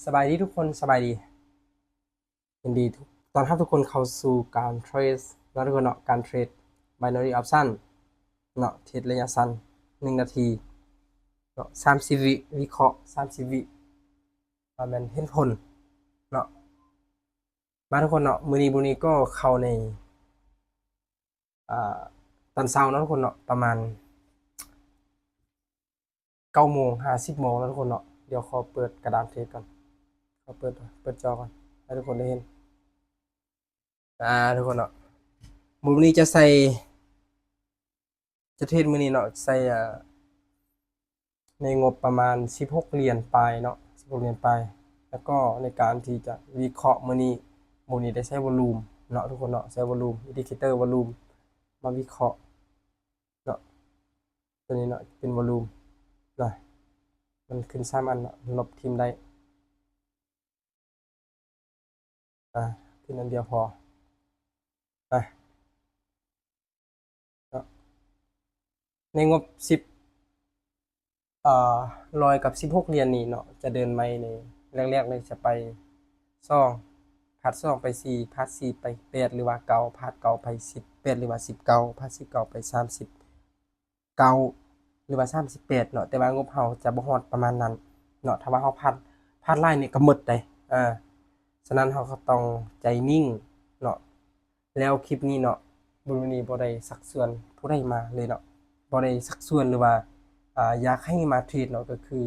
ສະບາຍດີທຸກຄົນ ສະບາຍດີ ຍິນດີທຸກ ຕ້ອນຮັບທຸກຄົນເຂົ້າສູ່ການເທຣດເນາະທຸກຄົນເນາະ ການເທຣດ binary option ເນາະ ເທຣດໄລຍະສັ້ນ ໜຶ່ງນາທີເນາະ ສາມສິບວິ ວິເຄາະ ສາມສິບວິ ວ່າແມ່ນເຫັນຜົນເນາະ. ມາທຸກຄົນເນາະ ມື້ນີ້ບຸນນີ້ກໍເຂົ້າໃນ ອ່າ ຕອນເຊົ້າເນາະທຸກຄົນເນາະ ປະມານເກົ້າໂມງຫາສິບໂມງເນາະທຸກຄົນເນາະ. ດຽວຂໍເປີດກະດານເທຣດກ່ອນ ຂໍເປີດ ເປີດຈໍກ່ອນ ໃຫ້ທຸກຄົນໄດ້ເຫັນ ອ່າ ທຸກຄົນເນາະ ມື້ນີ້ຈະໃສ່ ຈະເທຣດມື້ນີ້ເນາະ ໃສ່ ອ່າ ໃນງົບປະມານສິບຫົກຫຼຽນປາຍເນາະ ສິບຫົກຫຼຽນປາຍ ແລ້ວກໍໃນການທີ່ຈະວິເຄາະມື້ນີ້ ມື້ນີ້ໄດ້ໃຊ້ວອລູມເນາະທຸກຄົນເນາະ ໃຊ້ວອລູມ ອິນດິເຄເຕີວອລູມ ມາວິເຄາະເນາະ. ຕົວນີ້ເນາະ ເປັນວອລູມນະ ມັນຂຶ້ນສາມອັນເນາະ ລົບຖິ້ມໄດ້ ອ່າ ຂຶ້ນອັນດຽວພໍ ອ່າ ເນາະ ໃນງົບສິບ ເອີ ຮ້ອຍກັບສິບຫົກຫຼຽນນີ້ເນາະ ຈະເດີນໃໝ່ນີ້ ແລກໆເລີຍຈະໄປສອງ ພາດສອງໄປສີ່ ພາດສີ່ໄປແປດ ຫຼືວ່າເກົ້າ ພາດເກົ້າໄປສິບແປດ ຫຼືວ່າສິບເກົ້າ ພາດສິບເກົ້າໄປສາມສິບ ເກົ້າ ຫຼືວ່າສາມສິບແປດເນາະ ແຕ່ວ່າງົບເຮົາຈະບໍ່ຮອດປະມານນັ້ນເນາະ ຖ້າວ່າເຮົາພາດ ພາດຫຼາຍນີ້ກໍໝົດເດ້ ເອີ ສະນັ້ນເຮົາກໍຕ້ອງໃຈນິ່ງເນາະ. ແລ້ວຄລິບນີ້ເນາະ ບຣູນີບໍ່ໄດ້ຊັກຊວນຜູ້ໃດມາເລີຍເນາະ ບໍ່ໄດ້ຊັກຊວນ ຫຼືວ່າ ອ່າ ຢາກໃຫ້ມາເທຣດເນາະ ກໍຄື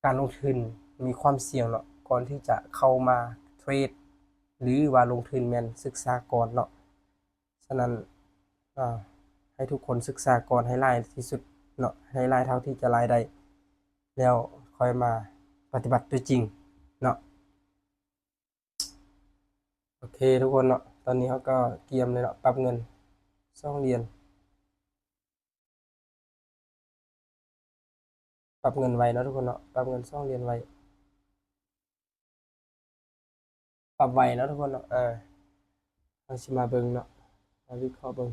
ການລົງທຶນມີຄວາມສ່ຽງເນາະ ກ່ອນທີ່ຈະເຂົ້າມາເທຣດ ຫຼືວ່າລົງທຶນແມ່ນສຶກສາກ່ອນເນາະ. ສະນັ້ນ ອ່າ ໃຫ້ທຸກຄົນສຶກສາກ່ອນໃຫ້ຫຼາຍທີ່ສຸດເນາະ ໃຫ້ຫຼາຍເທົ່າທີ່ຈະຫຼາຍໄດ້ ແລ້ວຄ່ອຍມາປະຕິບັດຕົວຈິງເນາະ. ໂອເຄທຸກຄົນເນາະ ຕອນນີ້ເຮົາກໍກຽມເລີຍເນາະ ປັບເງິນສອງຫຼຽນ ປັບເງິນໄວເນາະທຸກຄົນເນາະ ປັບເງິນສອງຫຼຽນໄວ ປັບໄວເນາະທຸກຄົນເນາະ. ເອີ ເຮົາຊິມາເບິ່ງເນາະ ມາວິເຄາະເບິ່ງ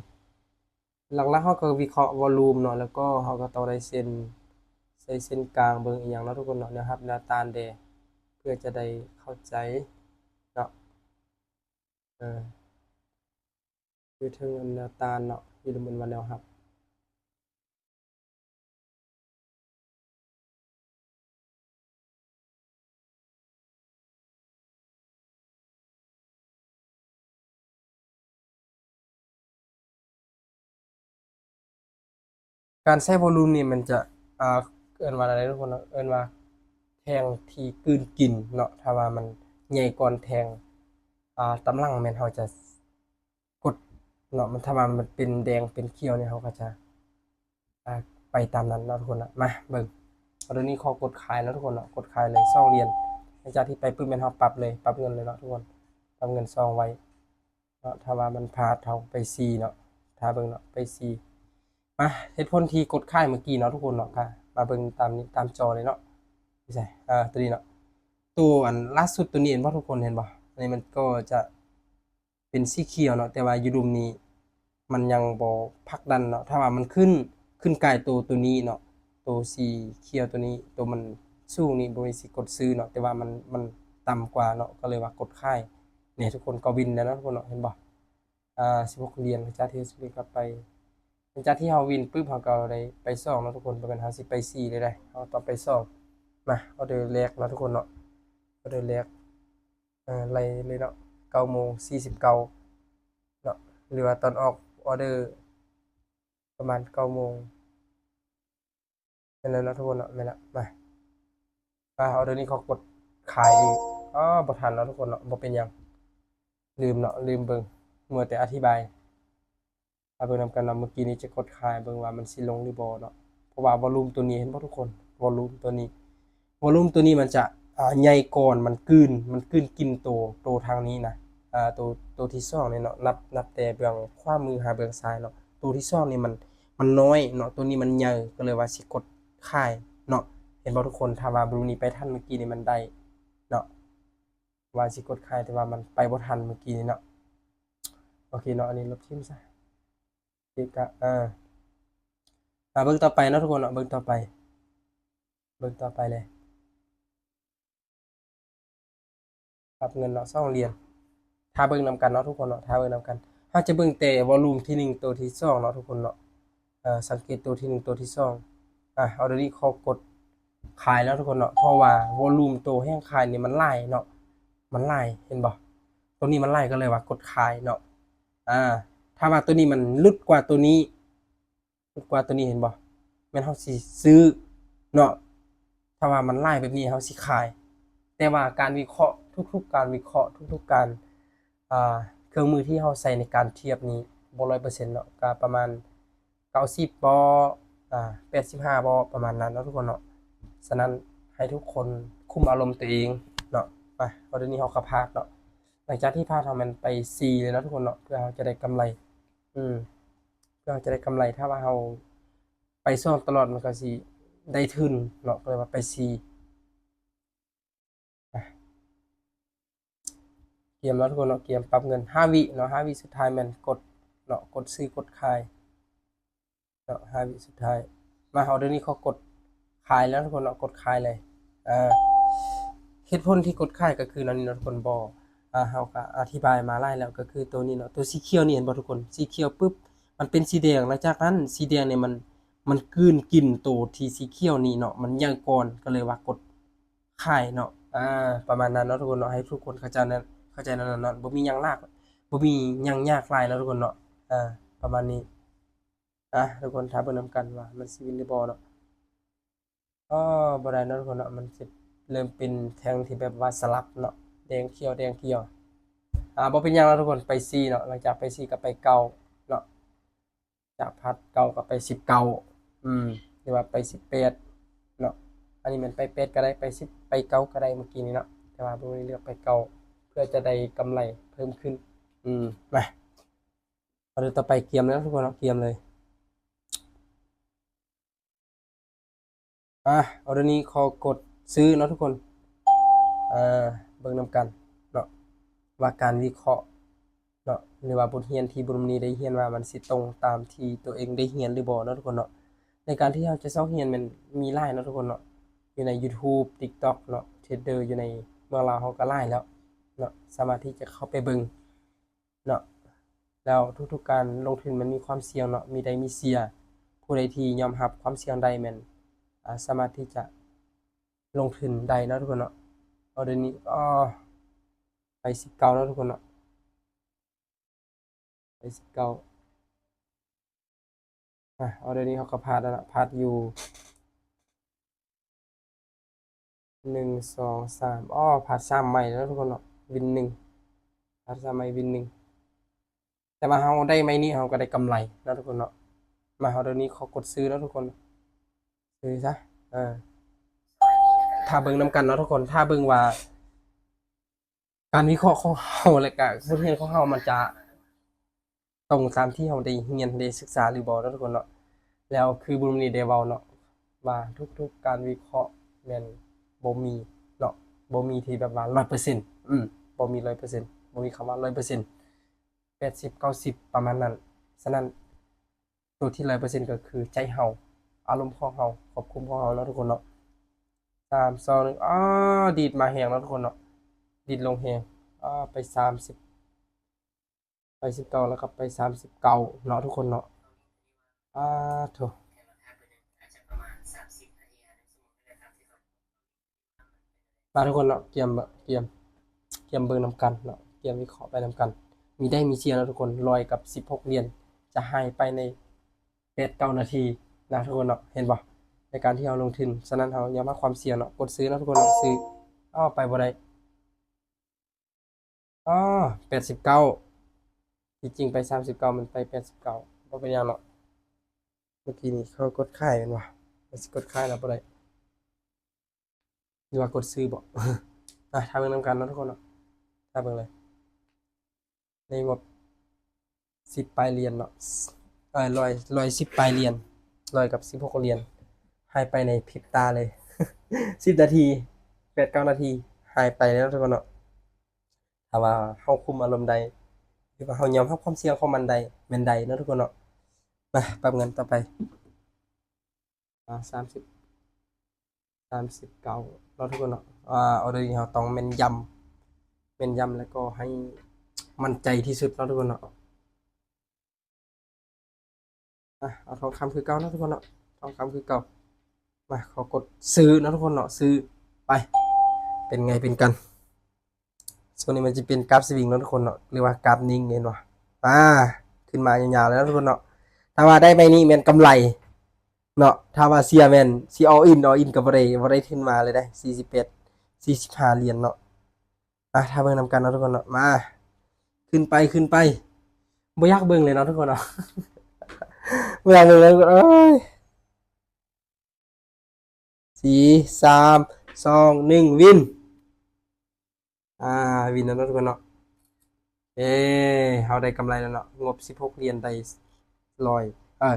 ຫຼັກໆເຮົາກໍວິເຄາະວອລູມເນາະ ແລ້ວກໍເຮົາກໍຕ້ອງໄດ້ເສັ້ນ ໃສ່ເສັ້ນກາງເບິ່ງອີ່ຫຍັງເນາະທຸກຄົນເນາະ ແນວຮັບແນວຕ້ານແດ່ ເພື່ອຈະໄດ້ເຂົ້າໃຈເນາະ. ເອີ ຢູ່ເທິງອັນແນວຕ້ານເນາະ ຢູ່ລຸ່ມອັນວ່າແນວຮັບ ການໃຊ້ວອລູມນີ້ມັນຈະ ອ່າ ເອີ້ນວ່າແນວໃດທຸກຄົນເນາະ ເອີ້ນວ່າແທ່ງທີ່ກືນກິນເນາະ ຖ້າວ່າມັນໃຫຍ່ກ່ອນແທ່ງ ອ່າ ຕາມຫຼັງແມ່ນເຮົາຈະກົດເນາະ ມັນ ຖ້າວ່າມັນເປັນແດງເປັນຂຽວນີ້ ເຮົາກໍຈະ ອ່າ ໄປຕາມນັ້ນເນາະທຸກຄົນເນາະ. ມາເບິ່ງ ເອົາດຽວນີ້ຂໍກົດຂາຍເນາະທຸກຄົນເນາະ ກົດຂາຍເລີຍສອງຫຼຽນ ຫຼັງຈາກທີ່ໄປປຶບແມ່ນເຮົາປັບເລີຍ ປັບເງິນເລີຍເນາະທຸກຄົນ ປັບເງິນສອງໄວ້ເນາະ ຖ້າວ່າມັນພາດເຮົາໄປສີ່ເນາະ ຖ້າເບິ່ງເນາະ ໄປສີ່ ມາ ເຫດຜົນທີ່ກົດຂາຍເມື່ອກີ້ເນາະທຸກຄົນເນາະ ກະມາເບິ່ງຕາມນີ້ ຕາມຈໍເລີຍເນາະ ໃສ ເອີ ຕົວນີ້ເນາະ ຕົວອັນລ່າສຸດຕົວນີ້ເຫັນບໍ່ທຸກຄົນ ເຫັນບໍ່ ອັນນີ້ມັນກໍຈະ ເປັນສີຂຽວເນາະ ແຕ່ວ່າຢູ່ລຸ່ມນີ້ມັນຍັງບໍ່ຜັກດັນເນາະ ຖ້າວ່າມັນຂຶ້ນ ຂຶ້ນກາຍໂຕ ໂຕນີ້ເນາະ ໂຕສີຂຽວໂຕນີ້ ໂຕມັນສູງນີ້ ບໍ່ມີສິກົດຊື້ເນາະ ແຕ່ວ່າມັນ ມັນຕ່ຳກວ່າເນາະ ກໍເລີຍວ່າກົດຂາຍ. ນີ້ທຸກຄົນກໍວິນແລ້ວເນາະທຸກຄົນເນາະ ເຫັນບໍ່ ອ່າ ສິບຫົກຫຼຽນ ຫຼັງຈາກທີ່ເຮົາສະເລັກກັບໄປ ຫຼັງຈາກທີ່ເຮົາວິນປຶບ ເຮົາກໍໄດ້ໄປສອງເນາະທຸກຄົນ ບໍ່ແມ່ນເຮົາຊິໄປສີ່ເລີຍໃດ ເຮົາຕ້ອງໄປສອງ. ມາ ອອເດີແລກເນາະທຸກຄົນເນາະ ອອເດີແລກ ເອີ ໄລ່ເລີຍເນາະ ເກົ້າໂມງສີ່ສິບເກົ້າເນາະ ຫຼືວ່າຕອນອອກອອເດີປະມານເກົ້າໂມງ ແມ່ນແລ້ວເນາະທຸກຄົນເນາະ ແມ່ນແລ້ວ. ມາ ອາ ອອເດີນີ້ເຂົາກົດຂາຍອີກ ອໍ ບໍ່ທັນເນາະທຸກຄົນເນາະ ບໍ່ເປັນຫຍັງ ລືມເນາະ ລືມເບິ່ງ ມັວແຕ່ອະທິບາຍ. ມາເບິ່ງນຳກັນເນາະ ເມື່ອກີ້ນີ້ຈະກົດຂາຍເບິ່ງວ່າມັນຊິລົງຫຼືບໍ່ເນາະ ເພາະວ່າວອລູມໂຕນີ້ ເຫັນບໍ່ທຸກຄົນ ວອລູມໂຕນີ້ ວອລູມໂຕນີ້ມັນຈະ ອ່າ ໃຫຍ່ກ່ອນ ມັນກືນ ມັນກືນກິນໂຕ ໂຕທາງນີ້ນະ ອ່າ ໂຕ ໂຕທີສອງນີ້ເນາະ ນັບ ນັບແຕ່ເບື້ອງຂວາມືຫາເບື້ອງຊ້າຍເນາະ ໂຕທີສອງນີ້ມັນ ມັນນ້ອຍເນາະ ໂຕນີ້ມັນໃຫຍ່ ກໍເລີຍວ່າຊິກົດຂາຍເນາະ ເຫັນບໍ່ທຸກຄົນ ຖ້າວ່າບລູນີ້ໄປທັນເມື່ອກີ້ນີ້ມັນໄດ້ເນາະ ວ່າຊິກົດຂາຍ ແຕ່ວ່າມັນໄປບໍ່ທັນເມື່ອກີ້ນີ້ເນາະ. ໂອເຄເນາະ ອັນນີ້ລົບຖິ້ມຊະ ເກະກະ ເອີ ມາເບິ່ງຕໍ່ໄປເນາະທຸກຄົນເນາະ ເບິ່ງຕໍ່ໄປ ເບິ່ງຕໍ່ໄປເລີຍ. ປັບເງິນເນາະ ສອງຫຼຽນ. ຖ້າເບິ່ງນຳກັນເນາະທຸກຄົນເນາະ ຖ້າເບິ່ງນຳກັນ. ເຮົາຈະເບິ່ງແຕ່ວໍລຸ່ມທີໜຶ່ງ ໂຕທີສອງເນາະທຸກຄົນເນາະ. ເອີ ສັງເກດໂຕທີໜຶ່ງ ໂຕທີສອງ. ອາ ອໍເດີນີ້ຂໍກົດຂາຍແລ້ວທຸກຄົນເນາະ ເພາະວ່າວໍລຸ່ມໂຕແຮງຂາຍນີ້ມັນຫຼາຍເນາະ ມັນຫຼາຍ ເຫັນບໍ່? ໂຕນີ້ມັນຫຼາຍ ກໍເລີຍວ່າກົດຂາຍເນາະ. ອາ ຖ້າວ່າໂຕນີ້ມັນຫຼຸດກວ່າໂຕນີ້ ຫຼຸດກວ່າໂຕນີ້ ເຫັນບໍ່? ແມ່ນເຮົາຊິຊື້ເນາະ. ຖ້າວ່າມັນຫຼາຍແບບນີ້ ເຮົາຊິຂາຍ. ແຕ່ວ່າການວິເຄາະ ທຸກໆການວິເຄາະ ທຸກໆການ ອ່າ ເຄື່ອງມືທີ່ເຮົາໃຊ້ໃນການທຽບນີ້ບໍ່ຮ້ອຍເປີເຊັນເນາະ ກະປະມານເກົ້າສິບບໍ ອາ ແປດສິບຫ້າບໍ ປະມານນັ້ນເນາະທຸກຄົນເນາະ. ສະນັ້ນໃຫ້ທຸກຄົນຄຸມອາລົມຕົວເອງເນາະ. ມາ ອໍເດີນີ້ເຮົາກໍພາດເນາະ. ຫຼັງຈາກທີ່ພາດ ເຮົາແມ່ນໄປສີ່ເລີຍເນາະທຸກຄົນເນາະ ເພື່ອເຮົາຈະໄດ້ກຳໄລ. ອືມ ເພື່ອເຮົາຈະໄດ້ກຳໄລ. ຖ້າວ່າເຮົາໄປຊ່ວງຕະຫຼອດ ມັນກໍຊິໄດ້ທຶນເນາະ ກໍເລີຍວ່າໄປສີ່. ກຽມເນາະທຸກຄົນເນາະ ກຽມປັບເງິນ ຫ້າວິເນາະ. ຫ້າວິສຸດທ້າຍແມ່ນກົດເນາະ ກົດຊື້ກົດຂາຍເນາະ ຫ້າວິສຸດທ້າຍ. ມາ ອໍເດີນີ້ຂໍກົດຂາຍແລ້ວທຸກຄົນເນາະ ກົດຂາຍເລີຍ. ເອີ ເຫດຜົນທີ່ກົດຂາຍກໍຄືແນວນີ້ເນາະທຸກຄົນ ບໍ່ ອ່າ ເຮົາກໍອະທິບາຍມາຫຼາຍແລ້ວ ກໍຄືໂຕນີ້ເນາະ ໂຕສີຂຽວນີ້ ເຫັນບໍ່ທຸກຄົນ? ສີຂຽວປຶບ ມັນເປັນສີແດງ ຫຼັງຈາກນັ້ນສີແດງນີ້ມັນ ມັນກືນກິນໂຕທີ່ສີຂຽວນີ້ເນາະ ມັນໃຫຍ່ກ່ອນ ກໍເລີຍວ່າກົດ ຂາຍເນາະ. ອາ ປະມານນັ້ນເນາະທຸກຄົນເນາະ ໃຫ້ທຸກຄົນເຂົ້າໃຈນັ້ນ ເຂົ້າໃຈນັ້ນເນາະ. ບໍ່ມີຫຍັງລາກ ບໍ່ມີຫຍັງຍາກຫຼາຍເນາະທຸກຄົນເນາະ. ອາ ປະມານນີ້. ອາ ທຸກຄົນຖ້າເບິ່ງນຳກັນວ່າມັນຊິວິນຫຼືບໍ່ເນາະ. ອໍ ບໍ່ໄດ້ເນາະທຸກຄົນເນາະ ມັນຊິເລີ່ມເປັນແທ່ງທີ່ແບບວ່າສະຫຼັບເນາະ ແດງຂຽວ ແດງຂຽວ. ອາ ບໍ່ເປັນຫຍັງເນາະທຸກຄົນ ໄປສີ່ເນາະ. ຫຼັງຈາກໄປສີ່ກໍໄປເກົ້າເນາະ. ຈາກພາດເກົ້າກໍໄປສິບເກົ້າ ອືມ ຫຼືວ່າໄປສິບແປດເນາະ. ອັນນີ້ແມ່ນໄປແປດກໍໄດ້ ໄປສິບ ໄປເກົ້າກໍໄດ້ເມື່ອກີ້ນີ້ເນາະ ແຕ່ວ່າມື້ນີ້ເລືອກໄປເກົ້າ ເພື່ອຈະໄດ້ກຳໄລເພີ່ມຂຶ້ນ. ອືມ ມາ ອໍເດີຕໍ່ໄປກຽມແລ້ວເນາະທຸກຄົນເນາະ ກຽມເລີຍ. ອາ ອໍເດີນີ້ຂໍກົດຊື້ເນາະທຸກຄົນ. ເບິ່ງນຳກັນເນາະ ວ່າການວິເຄາະເນາະ ຫຼືວ່າບົດຮຽນທີ່ບຸນມະນີໄດ້ຮຽນວ່າ ມັນຊິຕົງຕາມທີ່ຕົວເອງໄດ້ຮຽນຫຼືບໍ່ເນາະທຸກຄົນເນາະ. ໃນການທີ່ເຮົາຈະຊອກຮຽນແມ່ນມີຫຼາຍເນາະທຸກຄົນເນາະ ຢູ່ໃນຢູທູບ ຕິກຕັອກເນາະ ເທຣດເດີຢູ່ໃນເມືອງລາວເຮົາກໍຫຼາຍແລ້ວເນາະ ສາມາດທີ່ຈະເຂົ້າໄປເບິ່ງ ເນາະ ແລ້ວທຸກໆການລົງທຶນມັນມີຄວາມສ່ຽງເນາະ ມີໄດ້ມີເສຍ. ຜູ້ໃດທີ່ຍອມຮັບຄວາມສ່ຽງໄດ້ແມ່ນ ອາ ສາມາດທີ່ຈະລົງທຶນໄດ້ເນາະທຸກຄົນເນາະ. ອໍເດີນີ້ ອໍ ໄປສິບເກົ້າເນາະທຸກຄົນເນາະ ໄປສິບເກົ້າ. ອາ ອໍເດີນີ້ເຮົາກໍພາດແລ້ວເນາະ ພາດຢູ່ ໜຶ່ງ ສອງ ສາມ ອໍ ພາດສາມໄມ້ແລ້ວທຸກຄົນເນາະ ວິນໜຶ່ງ ພາດສາມໄມ້ວິນໜຶ່ງ. ແຕ່ວ່າເຮົາໄດ້ໄມ້ນີ້ເຮົາກໍໄດ້ກຳໄລເນາະທຸກຄົນເນາະ. ມາ ອໍເດີນີ້ຂໍກົດຊື້ເນາະທຸກຄົນ ຊື້ຊະ. ເອີ ຖ້າເບິ່ງນຳກັນເນາະທຸກຄົນ ຖ້າເບິ່ງວ່າ ການວິເຄາະຂອງເຮົາ ແລະກະບົດຮຽນຂອງເຮົາ ມັນຈະຕົງຕາມທີ່ເຮົາໄດ້ຮຽນໄດ້ສຶກສາຫຼືບໍ່ເນາະທຸກຄົນເນາະ. ແລ້ວຄືບຸນມະນີໄດ້ເວົ້າເນາະ ວ່າທຸກໆການວິເຄາະແມ່ນບໍ່ມີເນາະ ບໍ່ມີທີ່ແບບວ່າຮ້ອຍເປີເຊັນ ອືມ ບໍ່ມີຮ້ອຍເປີເຊັນ ບໍ່ມີຄຳວ່າຮ້ອຍເປີເຊັນ ແປດສິບ ເກົ້າສິບ ປະມານນັ້ນ. ສະນັ້ນ ໂຕທີ່ຮ້ອຍເປີເຊັນກໍຄືໃຈເຮົາ ອາລົມຂອງເຮົາ ຄວາມຄວບຄຸມຂອງເຮົາເນາະທຸກຄົນເນາະ. ສາມ ສອງ ໜຶ່ງ ອາ ດີດມາແຮງເນາະທຸກຄົນເນາະ ດີດລົງແຮງ ອາ ໄປສາມສິບ ໄປສິບເກົ້າ ແລ້ວກໍໄປສາມສິບເກົ້າເນາະທຸກຄົນເນາະ. ອາໂທ້ ມາທຸກຄົນເນາະ ກຽມ ກຽມ ກຽມເບິ່ງນຳກັນເນາະ ກຽມວິເຄາະໄປນຳກັນ ມີໄດ້ມີເສຍເນາະທຸກຄົນ. ຮ້ອຍກັບສິບຫົກຫຼຽນຈະຫາຍໄປໃນແປດເກົ້ານາທີນະທຸກຄົນເນາະ ເຫັນບໍ່ ໃນການທີ່ເຮົາລົງທຶນ. ສະນັ້ນເຮົາຍອມຮັບຄວາມສ່ຽງເນາະ ກົດຊື້ເນາະທຸກຄົນເນາະ ຊື້ ເອົາ ໄປບໍ່ໄດ້. ອໍ ແປດສິບເກົ້າ ທີ່ຈິງໄປສາມສິບເກົ້າ ມັນໄປແປດສິບເກົ້າ ບໍ່ເປັນຫຍັງເນາະ. ເມື່ອກີ້ນີ້ເຂົາກົດຂາຍແມ່ນບໍ່ ມັນຊິກົດຂາຍແລ້ວບໍ່ໄດ້ ຫຼືວ່າກົດຊື້ບໍ? ອາ ຖ້າເບິ່ງນຳກັນເນາະທຸກຄົນເນາະ ຖ້າເບິ່ງເລີຍ ໃນງົບສິບປາຍຫຼຽນເນາະ ເອີ ຮ້ອຍ ຮ້ອຍສິບປາຍຫຼຽນ ຮ້ອຍກັບສິບຫົກຫຼຽນ ຫາຍໄປໃນພິບຕາເລີຍ ສິບນາທີ ແປດເກົ້ານາທີ ຫາຍໄປແລ້ວເນາະທຸກຄົນເນາະ. ຖ້າວ່າເຮົາຄຸມອາລົມໄດ້ ຫຼືວ່າເຮົາຍອມຮັບຄວາມສ່ຽງຂອງມັນໄດ້ ແມ່ນໄດ້ເນາະທຸກຄົນເນາະ. ມາ ປັບເງິນຕໍ່ໄປ ອາ ສາມສິບ ສາມສິບເກົ້າເນາະທຸກຄົນເນາະ. ອາ ອໍເດີນີ້ເຮົາຕ້ອງແມ່ນຢຳ ມ່ນຢຳ ແລ້ວກໍໃຫ້ໝັ້ນໃຈທີ່ສຸດເນາະທຸກຄົນເນາະ. ອ່ະ ເອົາທອງຄຳຄືເກົ່າເນາະທຸກຄົນເນາະ ທອງຄຳຄືເກົ່າ. ມາ ຂໍກົດຊື້ເນາະທຸກຄົນເນາະ ຊື້ໄປ ເປັນໄງເປັນກັນ. ໂຊນນີ້ມັນຈະເປັນກາບສະວິງເນາະທຸກຄົນເນາະ ຫຼືວ່າກາບນິ່ງ ເຫັນບໍ່? ອ່າ ຂຶ້ນມາຍາວໆເລີຍເນາະທຸກຄົນເນາະ. ຖ້າວ່າໄດ້ໃບນີ້ແມ່ນກຳໄລເນາະ ຖ້າວ່າເສຍແມ່ນຊິ all in all in ກໍບໍ່ໄດ້ ບໍ່ໄດ້ທຶນມາເລີຍເດ້ ສີ່ສິບແປດ ສີ່ສິບຫ້າຫຼຽນເນາະ. ອ່ະ ຖ້າເບິ່ງນຳກັນເນາະທຸກຄົນເນາະ ມາ ຂຶ້ນໄປ ຂຶ້ນໄປ. ບໍ່ຢາກເບິ່ງເລີຍເນາະທຸກຄົນເນາະ ບໍ່ຢາກເບິ່ງເລີຍ ເອີຍ. ສີ່ ສາມ ສອງ ໜຶ່ງ ວິນ. ອ່າ ວິນແລ້ວເນາະທຸກຄົນເນາະ. ເອີ ເຮົາໄດ້ກຳໄລແລ້ວເນາະ ງົບສິບຫົກຫຼຽນໄດ້ຮ້ອຍ ເອີ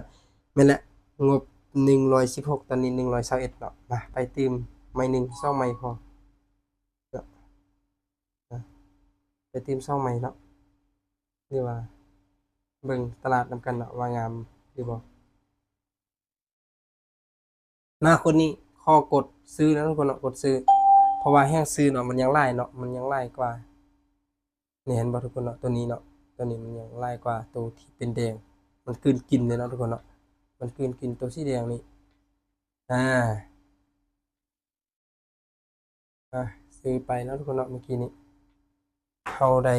ແມ່ນແຫຼະ ງົບໜຶ່ງຮ້ອຍສິບຫົກ ຕອນນີ້ໜຶ່ງຮ້ອຍຊາວເອັດເນາະ. ມາ ໄປຕື່ມໃໝ່ໜຶ່ງ ສອງໃໝ່ພໍເນາະ ໄປຕື່ມສອງໃໝ່ເນາະ ຫຼືວ່າເບິ່ງຕະຫຼາດນຳກັນເນາະ ວ່າງາມຫຼືບໍ່. ມາຄົນນີ້ຂໍກົດຊື້ນະທຸກຄົນເນາະ ກົດຊື້ ເພາະວ່າແຮງຊື້ເນາະ ມັນຍັງຫຼາຍເນາະ ມັນຍັງຫຼາຍກວ່າ ນີ້ເຫັນບໍ່ທຸກຄົນເນາະ ໂຕນີ້ເນາະ ໂຕນີ້ມັນຍັງຫຼາຍກວ່າໂຕທີ່ເປັນແດງ ມັນກືນກິນເລີຍເນາະທຸກຄົນເນາະ ມັນກືນກິນໂຕສີແດງນີ້. ອ່າ ອ່ະ ຊື້ໄປເນາະທຸກຄົນເນາະ ເມື່ອກີ້ນີ້ເຮົາໄດ້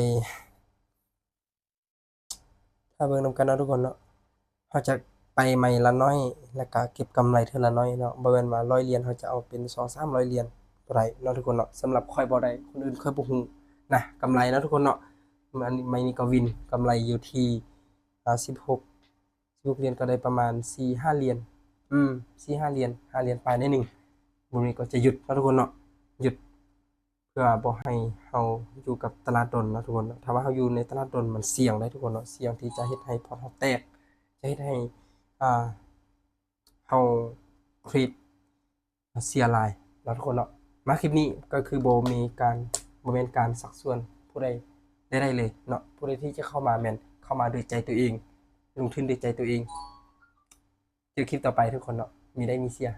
ຖ້າເບິ່ງນຳກັນເນາະທຸກຄົນເນາະ ເຮົາຈະໄປໃໝ່ລະໜ້ອຍ ແລ້ວກະເກັບກຳໄລເທື່ອລະໜ້ອຍເນາະ ບໍ່ແມ່ນວ່າຮ້ອຍຫຼຽນ ເຮົາຈະເອົາເປັນສອງສາມຮ້ອຍຫຼຽນ ບໍ່ໄດ້ເນາະທຸກຄົນເນາະ. ສຳລັບຂ້ອຍບໍ່ໄດ້ ຄົນອື່ນຂ້ອຍບໍ່ຮູ້ນະ ກຳໄລເນາະທຸກຄົນເນາະ. ອັນນີ້ ໄມ້ນີ້ກໍວິນ ກຳໄລຢູ່ທີ່ ອ່າ ສິບຫົກ ສິບຫົກຫຼຽນ ກໍໄດ້ປະມານສີ່ຫ້າຫຼຽນ ອືມ ສີ່ຫ້າຫຼຽນ ຫ້າຫຼຽນປາຍໜ້ອຍໜຶ່ງ. ມື້ນີ້ກໍຈະຢຸດເນາະທຸກຄົນເນາະ ຢຸດ ເພື່ອບໍ່ໃຫ້ເຮົາຢູ່ກັບຕະຫຼາດດົນເນາະທຸກຄົນເນາະ. ຖ້າວ່າເຮົາຢູ່ໃນຕະຫຼາດດົນ ມັນສ່ຽງໄດ໋ທຸກຄົນເນາະ ສ່ຽງທີ່ຈະເຮັດໃຫ້ພອດເຮົາແຕກ ຈະເຮັດໃຫ້ ອ່າ ເຮົາເທຣດເສຍຫຼາຍເນາະທຸກຄົນເນາະ. ມາຄລິບນີ້ກໍຄືບໍ່ມີການ ບໍ່ແມ່ນການຊັກຊວນຜູ້ໃດໃດໆເລີຍເນາະ. ຜູ້ໃດທີ່ຈະເຂົ້າມາແມ່ນເຂົ້າມາດ້ວຍໃຈຕົວເອງ ລົງທຶນດ້ວຍໃຈຕົວເອງ. ເຈີຄລິບຕໍ່ໄປທຸກຄົນເນາະ ມີໄດ້ມີເສຍ.